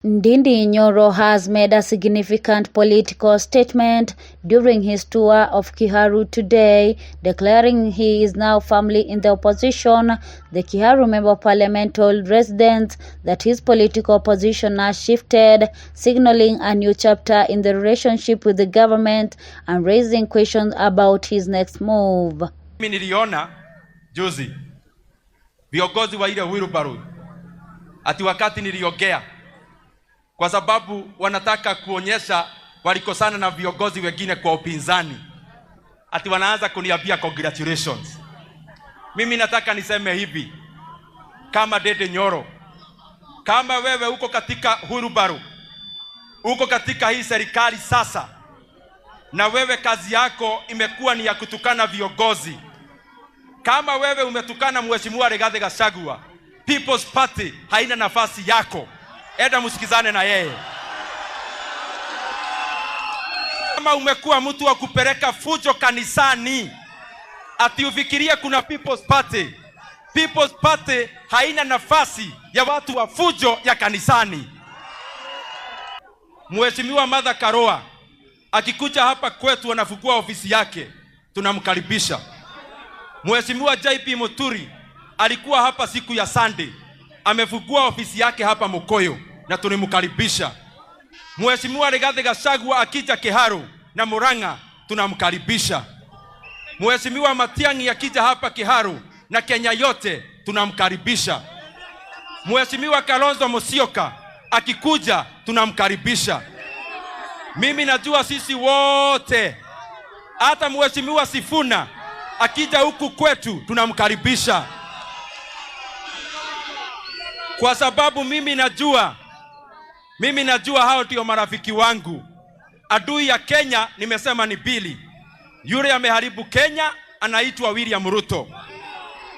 Ndindi Nyoro has made a significant political statement during his tour of Kiharu today, declaring he is now firmly in the opposition. The Kiharu Member of Parliament told residents that his political position has shifted, signaling a new chapter in the relationship with the government and raising questions about his next move. Mimi niliona juzi viongozi wa ile wheelbarrow ati wakati niliongea, kwa sababu wanataka kuonyesha walikosana na viongozi wengine kwa upinzani, ati wanaanza kuniambia congratulations. Mimi nataka niseme hivi, kama Ndindi Nyoro, kama wewe uko katika wheelbarrow, uko katika hii serikali sasa, na wewe kazi yako imekuwa ni ya kutukana viongozi, kama wewe umetukana Mheshimiwa Rigathi Gachagua, People's Party haina nafasi yako. Enda msikizane na yeye. Kama umekuwa mtu wa kupeleka fujo kanisani, ati ufikirie kuna People's Party, People's Party haina nafasi ya watu wa fujo ya kanisani. Mheshimiwa Martha Karua akikuja hapa kwetu anafungua ofisi yake, tunamkaribisha. Mheshimiwa JP Muturi alikuwa hapa siku ya Sunday, amefungua ofisi yake hapa Mukuyu na tulimkaribisha. Mheshimiwa Rigathi Gachagua akija Kiharu na Murang'a tunamkaribisha. Mheshimiwa Matiang'i akija hapa Kiharu na Kenya yote tunamkaribisha. Mheshimiwa Kalonzo Musyoka akikuja tunamkaribisha. Mimi najua sisi wote, hata Mheshimiwa Sifuna akija huku kwetu tunamkaribisha, kwa sababu mimi najua hao ndio marafiki wangu. Adui ya Kenya nimesema ni mbili, yule ameharibu Kenya anaitwa William Ruto,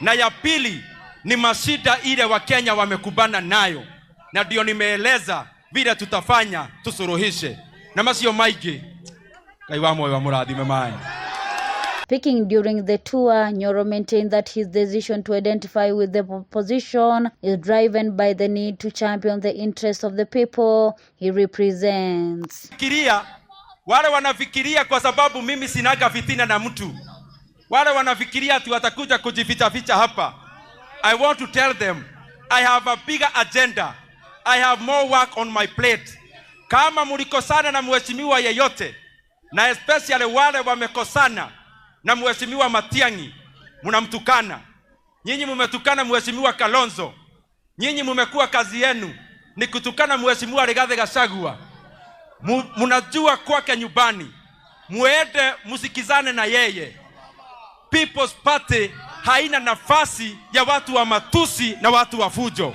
na ya pili ni mashida ile wa Kenya wamekubana nayo, na ndio nimeeleza vile tutafanya tusuluhishe na macio maingi. Ngai wa moyo amurathime mae. Speaking during the tour, Nyoro maintained that his decision to identify with the opposition is driven by the need to champion the interests of the people he represents. Fikiria, wale wanafikiria kwa sababu mimi sinaga fitina na mtu, wale wanafikiria ati watakuja kujificha ficha hapa. I want to tell them I have a bigger agenda. I have more work on my plate. Kama mlikosana na mheshimiwa yeyote, na especially wale wamekosana na mheshimiwa Matiang'i, mnamtukana. Nyinyi mumetukana mheshimiwa Kalonzo. Nyinyi mumekuwa kazi yenu ni kutukana mheshimiwa Rigathi Gachagua. Mnajua kwake nyumbani, muende msikizane na yeye. People's Party haina nafasi ya watu wa matusi na watu wa fujo.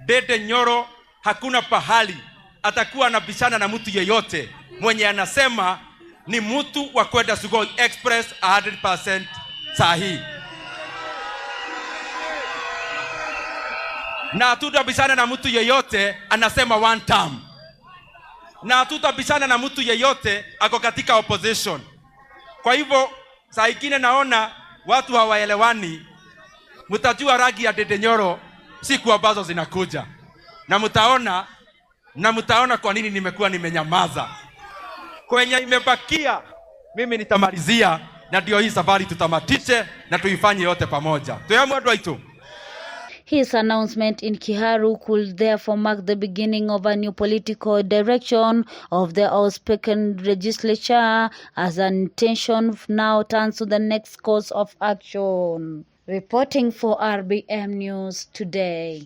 Ndindi Nyoro hakuna pahali atakuwa anabishana na mtu yeyote mwenye anasema ni mtu wa kwenda Sugoi Express 100% sahihi. Na hatutabishana na mtu yeyote anasema one term. Na hatutabishana na mtu yeyote ako katika opposition. Kwa hivyo saa ingine naona watu hawaelewani. Mtajua rangi ya Ndindi Nyoro siku ambazo zinakuja, na mtaona kwa nini nimekuwa nimenyamaza. Kwenye imebakia mimi nitamalizia, na ndio hii safari tutamatishe na tuifanye yote pamoja. Tuamue andũ aitũ. His announcement in Kiharu could therefore mark the beginning of a new political direction of the outspoken legislature, as attention now turns to the next course of action. Reporting for RBM News Today.